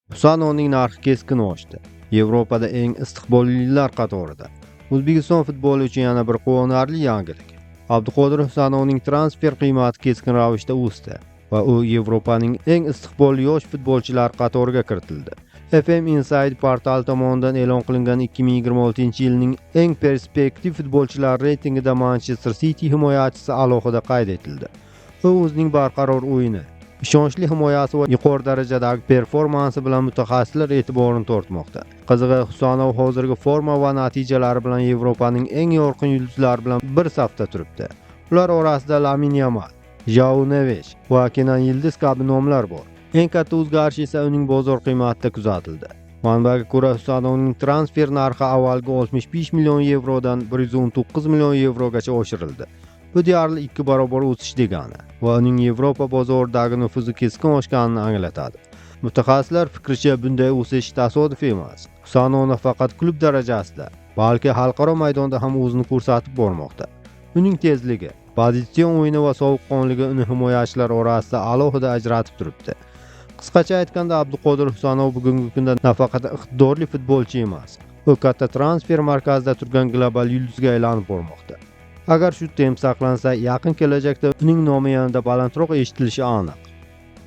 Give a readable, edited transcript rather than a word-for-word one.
Husanovning narxi keskin oshdi. Yevropada eng istiqbollilar qatorida. O'zbekiston futboli uchun yana bir quvonarli yangilik. Abduqodir Husanovning transfer qiymati keskin ravishda o'sdi va u Yevropaning eng istiqbolli yosh futbolchilari qatoriga kiritildi. FM Inside portali tomonidan e'lon qilingan 2026-yilning eng perspektiv futbolchilar reytingida Manchester City himoyachisi alohida qayd etildi. U o'zining barqaror o'yini, ishonchli himoyasi va yuqori darajadagi performansi bilan mutaxassislar e'tiborini tortmoqda. Qizig'i, Husanov hozirgi forma va natijalari bilan Yevropaning eng yorqin yulduzlari bilan bir safda turibdi. Ular orasida Lamin Yamal, Joao Neves va Kenan Yildiz kabi nomlar bor. Eng katta o'zgarish esa uning bozor qiymatida kuzatildi. Manbaga ko'ra, Husanovning transfer narxi avvalgi 65 million yevrodan 119 million yevrogacha oshirildi. Bu deyarli 2 barobar o'sish degani va uning Yevropa bozoridagi nufuzi keskin oshganini anglatadi. Mutaxassislar fikricha, bunday o'sish tasodif emas. Husanov nafaqat klub darajasida, balki xalqaro maydonda ham o'zini ko'rsatib bormoqda. Uning tezligi, pozitsion o'yini va sovuqqonligi uni himoyachilar orasida alohida ajratib turibdi. Qisqacha aytganda, Abduqodir Husanov bugungi kunda nafaqat iqtidorli futbolchi emas, u katta transfer markazida turgan global yulduzga aylanib bormoqda. Agar shu temp saqlansa, yaqin kelajakda uning nomi yanada balandroq eshitilishi aniq.